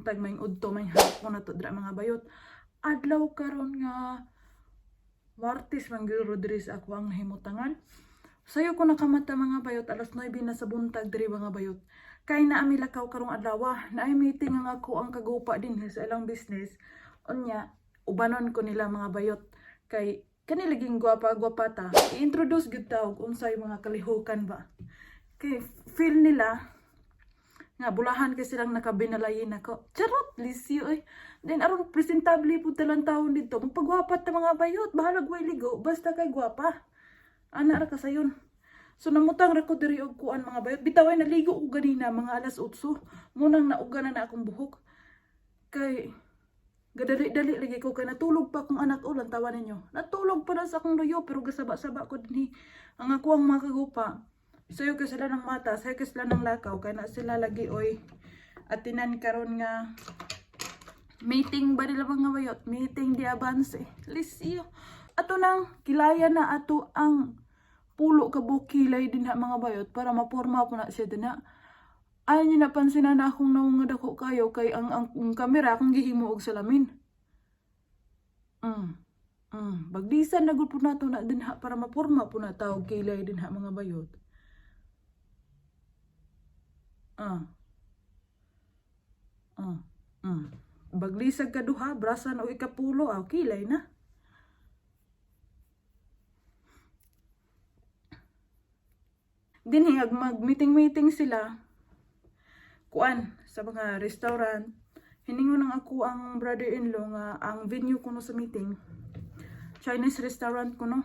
buntag, maayong udto, maayong hapon na to dira, mga bayot. Adlaw karon nga Martes man gyud diri sa ako ang nahimutangan. Sayo ko nakamata, mga bayot, alas 9 na sa buntag diri, mga bayot. Kay naa mi lakaw karong adlaw, naay meeting ang ako ang kagupa din sa ilang business. Unya, ubanon ko nila, mga bayot. Kay kani laging gwapa gwapa ta. I-introduce gyud ta og unsay mga kalihukan ba. Kay feel nila nga bulahan kay silang nakabinalayin ako. Charot, lisyo oy. Then aron presentable pud talang taon dito. Magpagwapa ta, mga bayot, bahalag way ligo, basta kay gwapa. Ana ra kasayon. So namutang ra ko diri og kuan, mga bayot. Bitaw ay naligo ko ganina mga alas 8. Munang nauga na na akong buhok. Kay gadali-dali lagi ko kay natulog pa akong anak o lantawan ninyo. Natulog pa na sa akong luyo pero gasaba-saba ko dinhi. Ang ako ang mga kagupa. Sayo kay sila ng mata, sayo kay sila ng lakaw kay na sila lagi oy atinan karon nga meeting ba nila, mga bayot, meeting di avance. Lisyo. Ato nang kilaya na ato ang pulo ka buok kilay dinha, mga bayot, para maporma po na siya dinha. Ay niyo napansin na akong nawong nga dako kayo kay ang kamera akong gihimo og salamin. Bagdisan na gud po nato na dinha para maporma po na tawag kilay dinha, mga bayot. Ah. Ah. Baglisag ka duha, brasan og ikapulo, ah, kilay na. Dinhi ag mag-meeting-meeting sila kuan sa mga restaurant. Hiningon ang ako ang brother-in-law nga ang venue kuno sa meeting Chinese restaurant kuno.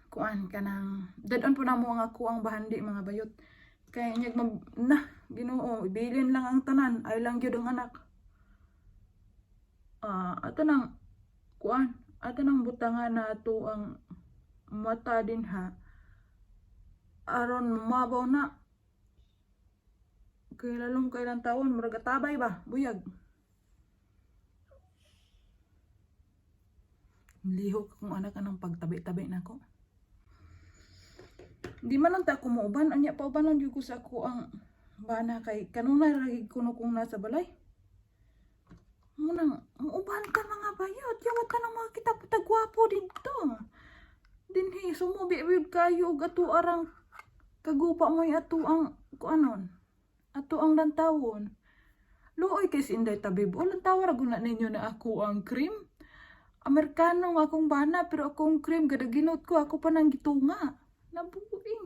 Kuan kanang dad-on po namo ang ako ang bahandi, mga bayot, kay inyag mag na Ginoo, ibilin lang ang tanan ay lang gyud ang anak. Ah, ato nang kuan, ato nang butangan na ato ang mata din ha aron mabaw na kay lalong kailang taon murag atabay ba buyag. Lihok akong anak anang pagtabi-tabi nako. Di man lang ta ako muuban, anya paubanon jud ko sa ako ang bana kay kanunay ra gid kuno kung nasa balay. Munang muuban ka, mga bayot, yawat ka nang makita puta gwapo didto. Dinhi sumubi gyud kayo og ato arang kagupa mo ato ang kuanon. Ato ang lantawon. Luoy kay si Inday Tabib. O lantawa ra guna ninyo na ako ang cream. Amerikano nga akong bana pero akong cream gadaginot ko ako pa nang gitunga. Nabuing.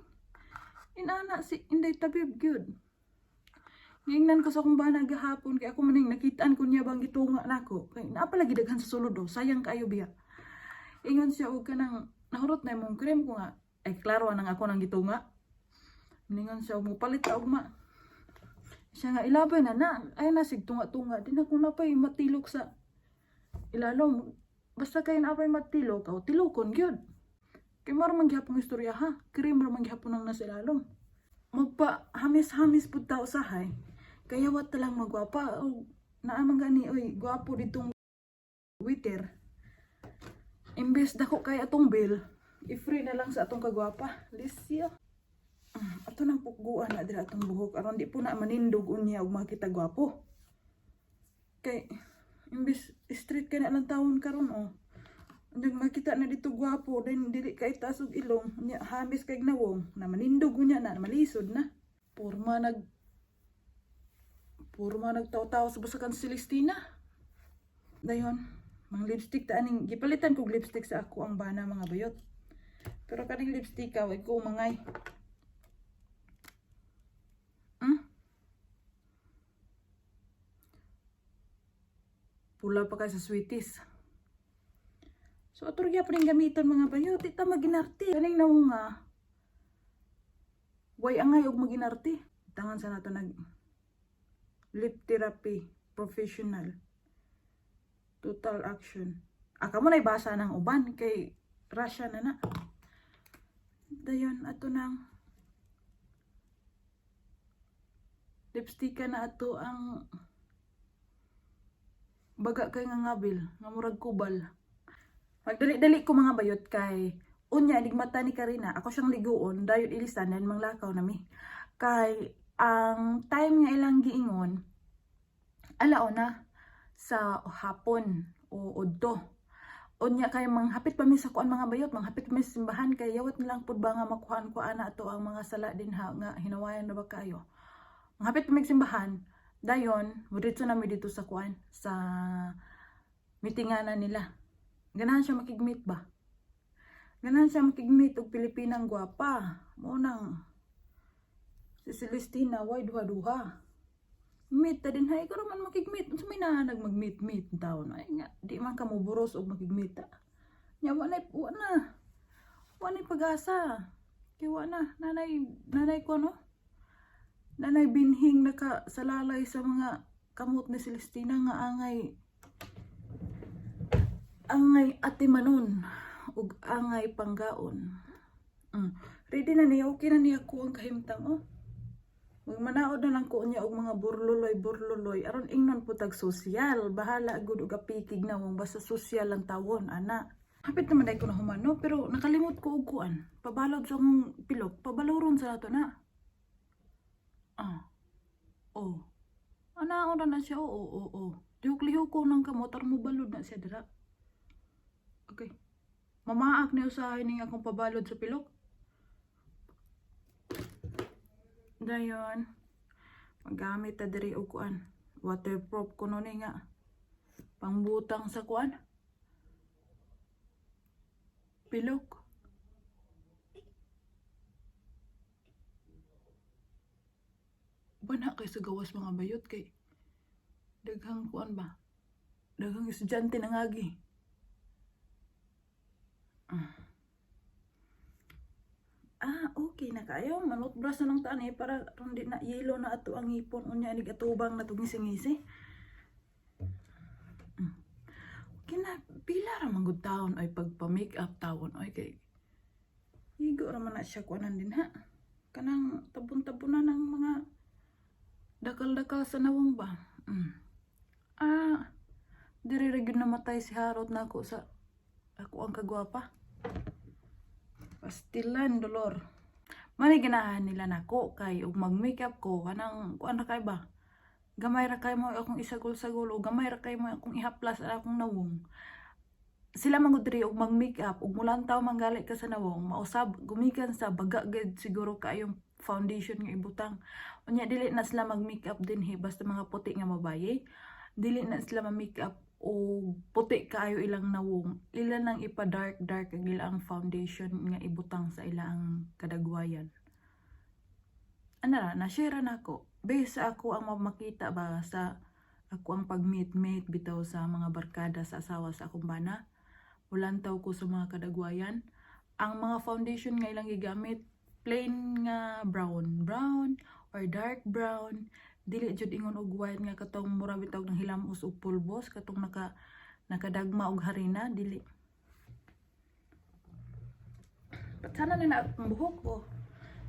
Inana si Inday Tabib gyud. Giingnan ko sa akong bana gahapon kay ako maning nakitaan ko niya bang gitunga nako. Kay naa pa lagi daghan sa sulod do, sayang kaayo biya. Ingon siya og kanang nahurot na imong cream ko nga. Ay klaro anang ako nang gitunga. Ningon siya mo palit ta ugma. Siya nga ilabay na na ay nasig tunga-tunga din ako na pay matilok sa ilalom. Basta kay naa pay matilok aw tilokon gyud. Kay mao ra man gihapon istorya ha. Cream ra man gihapon ang nasa ilalom. Magpa hamis-hamis pud ta usahay. Kaya wat ta lang magwapa og naa man gani oy gwapo ditong waiter. Imbes dako kay atong bill, i-free na lang sa atong kagwapa. Lisyo. Ato nang pukguan na dira atong buhok aron di po na manindog unya og makita gwapo. Kay imbes street kay na lang tawon karon oh. Nag makita na dito gwapo then dili kay taas og ilong unya hamis kay nawong na manindog unya na malisod na. Porma nagtaw-taw sa basakan si Celestina. Dayon, mang lipstick ta aning gipalitan kog lipstick sa ako ang bana, mga bayot. Pero kaning lipstick ka way ko mangay. Pula pa kay sa sweeties. So ato ra gyapon ning gamiton, mga bayot, di ta maginarte. Kaning nawong nga way angay og maginarte. Tangan sa nato nag lip therapy professional. Total action. Ah, kamo na basa ng uban kay Russia na na. Dayon ato nang lipstick na ato ang baga kay nga ngabil nga murag kubal. Magdali-dali ko, mga bayot, kay unya mata ni Karina ako siyang liguon dayon ilisan dan manglakaw nami. Kay ang time nga ilang giingon Alauna sa hapon o udto. Unya kay manghapit pa mi sa kuan, mga bayot, manghapit pa mi sa simbahan kay yawat na lang pud ba nga makuhaan ko ana ato ang mga sala din ha nga hinawayan na ba kayo. Manghapit pa mi sa simbahan, dayon moditso na mi dito sa kuan, sa mitinganan nila. Ganahan siya makig-meet ba? Ganahan siya makig-meet og Pilipinang gwapa. Mo nang si Celestina way duha-duha. Meet ta din hay ikaw man makig-meet. Unsa may nahanag mag-meet-meet taon? Ay nga, di man ka moburos og makig-meet ta. Nya wa na wa na. Wa na pag-asa. Kay wa na nanay nanay ko, no. Nanay binhing naka salalay sa mga kamot ni Celestina nga angay angay atimanon ug angay panggaon. Ready na niya, okay na niya ko ang kahimtang, oh. Magmanaod na lang ko niya og mga burluloy burluloy aron ingnon po tag sosyal. Bahala gud og apikig na wong basta sosyal ang tawon ana. Hapit naman dahil ko na humano, pero nakalimot ko og kuan. Pabalod sa akong pilok, pabaloron sa ato na. Ah. Oh. Ana ora na siya, oo. Lihok-lihok ko ng kamot aron mobalod na siya dira. Okay. Mamaak ni usahay ning akong pabalod sa pilok. Dayon, maggamit ta diri og kuan. Waterproof kuno ni nga. Pangbutang sa kuan. Pilok. Bana kay sa gawas, mga bayot, kay daghang kuan ba? Daghang estudyante nangagi. Ah, okay na kayo. Manutbrush na lang taan eh para kung di na yelo na ato ang ngipon, unya inig atubang na to ngisi-ngisi. Okay na, pila ra man gud taon ay pagpa-makeup taon ay kay igo ra man na siya kuanan din ha. Kanang tabon-tabonan ng mga dakal-dakal sa nawong ba. Ah, diri ra gyud namatay si Harot nako sa ako ang kagwapa. Pastilan dolor. Mani ganahan nila nako kay ug mag-makeup ko kanang kuan ra kay ba. Gamay ra kay mo akong isagol-sagol o gamay ra kay mo akong ihaplas sa akong nawong. Sila man gud diri og mag-makeup ug mulantaw man gali ka sa nawong, mausab gumikan sa baga gid siguro kaayong foundation nga ibutang. Unya dili na sila mag-makeup dinhi basta mga puti nga babaye. Dili na sila ma-makeup og puti kaayo ilang nawong. Ila nang ipa-dark dark ang ilang foundation nga ibutang sa ilang kadagwayan. Ana ra, na-share na ako. Based sa ako ang makita ba sa ako ang pag-meet-meet bitaw sa mga barkada sa asawa sa akong bana. Mulantaw ko sa mga kadagwayan. Ang mga foundation nga ilang gigamit, plain nga brown, brown or dark brown. Dili jud ingon og white nga katong mura bitaw ng hilamos og pulbos katong nakadagma og harina, dili. Sana na na akong buhok ko.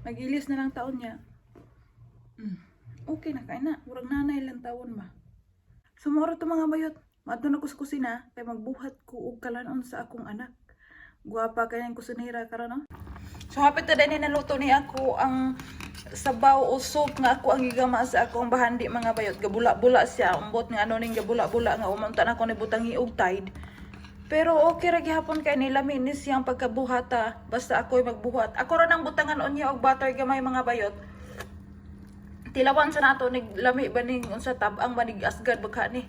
Nag-ilis na lang taon niya. Okay na kay na. Murag nanay lang taon ba. Sumuro to, mga bayot. Maadto na ko sa kusina kay magbuhat ko og kalanon sa akong anak. Guwapa kay ang kusinera karon, no. So hapit na din naluto ni ako ang sabaw o soup nga ako ang gigama sa akong bahandi, mga bayot. Gabula-bula siya. Umbot nga ano ning gabula-bula nga umunta na ako ni butang og Tide. Pero okay ra gihapon kay nila ni siyang pagkabuhata basta ako'y magbuhat. Ako ra nang butangan unya og butter gamay, mga bayot. Tilawan sa nato nig lami ba ning unsa tab-ang ba nig asgad baka ni.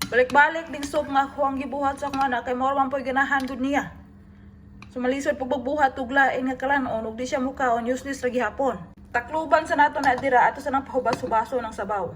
Balik-balik ning soup nga ako ang gibuhat sa akong anak kay mao man po'y ganahan gud niya. So malisod pag magbuhat og lain nga kalanon ug di siya mukaon, useless ra gihapon. Takluban sa nato na dira ato sa nang pahubas-hubaso ng sabaw.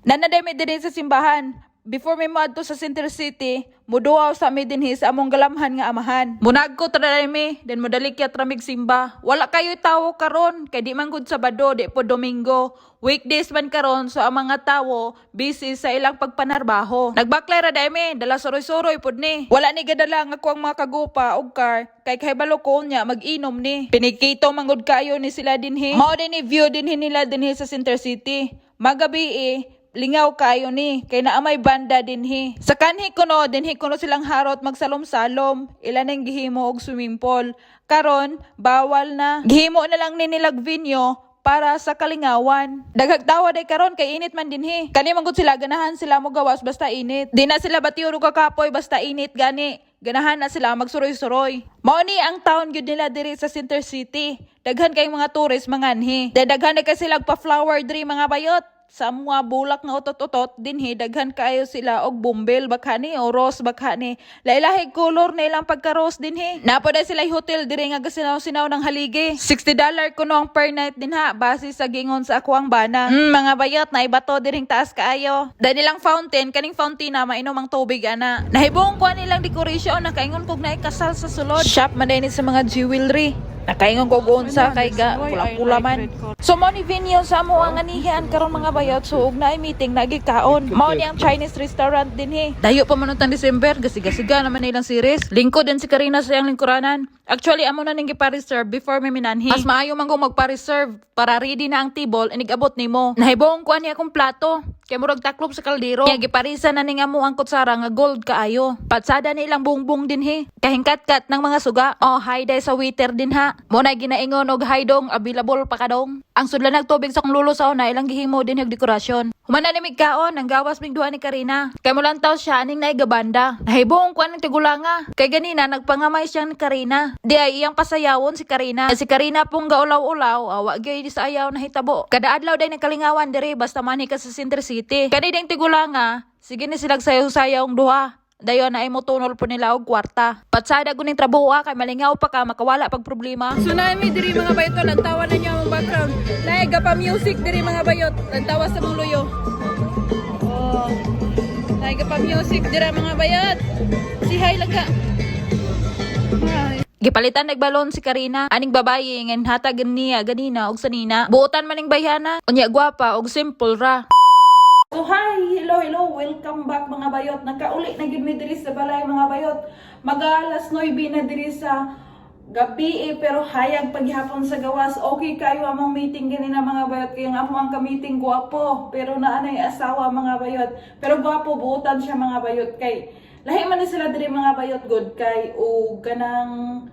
Nanaday mi dinhi sa simbahan. Before mi moadto sa Center City, muduaw sa mi dinhi sa among galamhan nga amahan. Munagko tra mi, then modalikyat ra mig simba. Wala kayo tawo karon kay di man gud Sabado, di po Domingo. Weekdays man karon, so ang mga tawo busy sa ilang pagpanarbaho. Nagbaklay ra day mi, dala suroy-suroy pud ni. Wala ni gadala nga ako ang mga kagupa og car kay kahibalo ko niya mag-inom ni. Pinikito man gud kayo ni sila dinhi. Mao din ni view dinhi nila dinhi sa Center City. Magabi eh, lingaw kayo ni kay naa may banda dinhi. Sa kanhi kuno dinhi kuno silang harot magsalom-salom. Ila nang gihimo og swimming pool. Karon bawal na. Gihimo na lang ni nilag venue. Para sa kalingawan. Daghag tawa day karon kay init man dinhi. Kani man gud sila, ganahan sila mo gawas basta init. Di na sila batiyo og kakapoy basta init gani. Ganahan na sila magsuroy-suroy. Mao ni ang town gyud nila diri sa Center City. Daghan kay mga tourist manganhi. Dahil daghan na kay sila pa flower diri, mga bayot. Sa mga bulak nga utot-utot dinhi, daghan kaayo sila og bumbel bakhani o rose bakhani. Lahi-lahi color na ilang pagka-rose dinhi. Naa pod sila hotel diri nga gasinaw-sinaw ng haligi. $60 kuno ang per night dinha base sa gingon sa ako ang bana. Mga bayot, na ibato diring taas kaayo. Dahil nilang fountain, kaning fountain na mainom ang tubig ana. Nahibong ko nilang decoration, nakaingon kog naay kasal sa sulod. Shop man din sa mga jewelry. Nakaingon ko unsa kay ga pula-pula man. So mo ni venue sa amo ang anihian karon, mga bayot, so ug naay meeting nagikaon. Mao ni ang Chinese restaurant dinhi. Dayo pa man untang December, gasiga-siga naman ilang series. Lingkod din si Karina sa iyang lingkuranan. Actually, amo na ning gipa-reserve before mi minanhi. Mas maayo man kung magpa-reserve para ready na ang table inig abot nimo. Nahibong ko ani akong plato. Kay murag taklob sa kaldero. Kaya giparisa na ning amo ang kutsara nga gold kaayo. Patsada ni ilang bungbong dinhi. Kahingkat-kat ng mga suga. Oh, hi day sa waiter din ha. Mo na ginaingon og hi dong, available pa ka dong. Ang sudlan tubig sa kong lulo sa una ilang gihimo din og dekorasyon. Human na ni kaon, ang gawas mig duha ni Karina. Kay mulantaw siya aning naigabanda. Nahibong ko aning tigulanga. Kay ganina nagpangamay siya ni Karina. Di ay iyang pasayawon si Karina. Si Karina pong gaulaw-ulaw, awa gyud sa ayaw nahitabo. Kada adlaw day nagkalingawan diri basta manhi ka sa Center City. Kani ding tigulanga, sige ni silag sayaw-sayaw ang duha. Dayon na mo tunol po nila og kwarta. Patsada ko ning trabaho ah, kay malingaw pa ka makawala pag problema. So naami diri, mga bayot, lantawa na niyo ang background. Naay pa music diri, mga bayot, lantawa sa mong luyo. Oh. Naay pa music diri, mga bayot. Si hi lang ka. Hi. Gipalitan nagbalon si Karina. Aning babaye ngan hatag niya ganina og sanina. Buotan man ning bayhana. Unya gwapa og simple ra. So hi, hello, hello, welcome back, mga bayot. Nakauli na gyud mi diri sa balay, mga bayot. Mag-alas 9 na diri sa gabi eh, pero hayag paghapon sa gawas. Okay kayo among meeting ganina, mga bayot. Kaya nga amo ang ka-meeting guwapo, pero naanay asawa, mga bayot. Pero guwapo, buotan siya, mga bayot, kay lahi man ni sila diri, mga bayot, good kay o kanang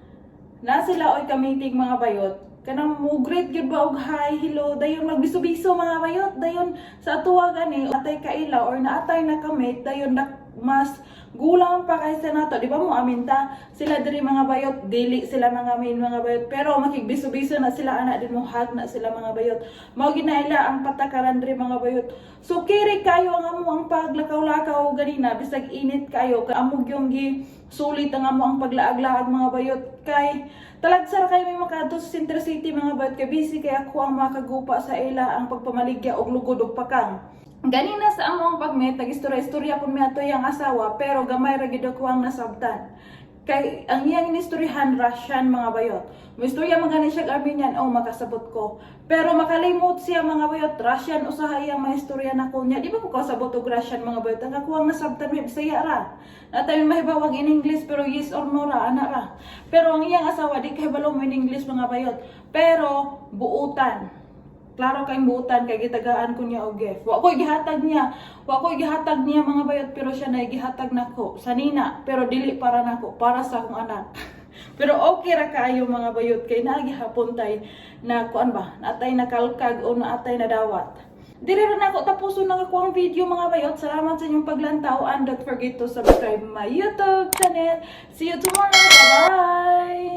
na sila oy ka-meeting, mga bayot, kanang mo greet gyud ba og hi, hello, dayon magbiso-biso, mga bayot. Dayon sa atuwa gani atay kaila or naatay na kamit, dayon na mas gulang pa kaysa nato, di ba mo aminta sila diri, mga bayot? Dili sila mga main, mga bayot, pero makigbiso-biso na sila ana din, mo hug na sila, mga bayot. Mao ginaila ang patakaran diri, mga bayot. So kiri kayo ang amo ang paglakaw-lakaw ganina bisag init kayo. Amo gyung gi sulit ang amo ang paglaag-laag, mga bayot, kay talagsa ra kayo may makadto sa Center City, mga bayot, kay busy kay ako ang makagupa sa ila ang pagpamaligya og lugod og pakang. Ganina sa among pag-meet, nag-istorya-istorya po mi ato yang asawa, pero gamay ra gid ako ang nasabtan. Kay ang iyang inistoryahan, Russian, mga bayot. Mo istorya man gani siya Armenian, oh, makasabot ko. Pero makalimot siya, mga bayot, Russian usahay ang maistorya nako niya. Di ba ko kasabot og Russian, mga bayot? Ang ako ang nasabtan mi Bisaya ra. Natay mahibawag in English pero yes or no ra ana ra. Pero ang iyang asawa di kahibalo mo in English, mga bayot. Pero buutan. Klaro kay buutan kay gitagaan ko niya og gift. Wa ko'y gihatag niya. Wa ko'y gihatag niya, mga bayot, pero siya na gihatag nako. Sanina, pero dili para nako, para sa akong anak. Pero okay ra kaayo, mga bayot, kay naa gihapon tay na kuan ba, naatay nakalkag o naatay na dawat. Diri ra nako tapuson ang akong video, mga bayot. Salamat sa inyong paglantaw and don't forget to subscribe my YouTube channel. See you tomorrow. Bye-bye!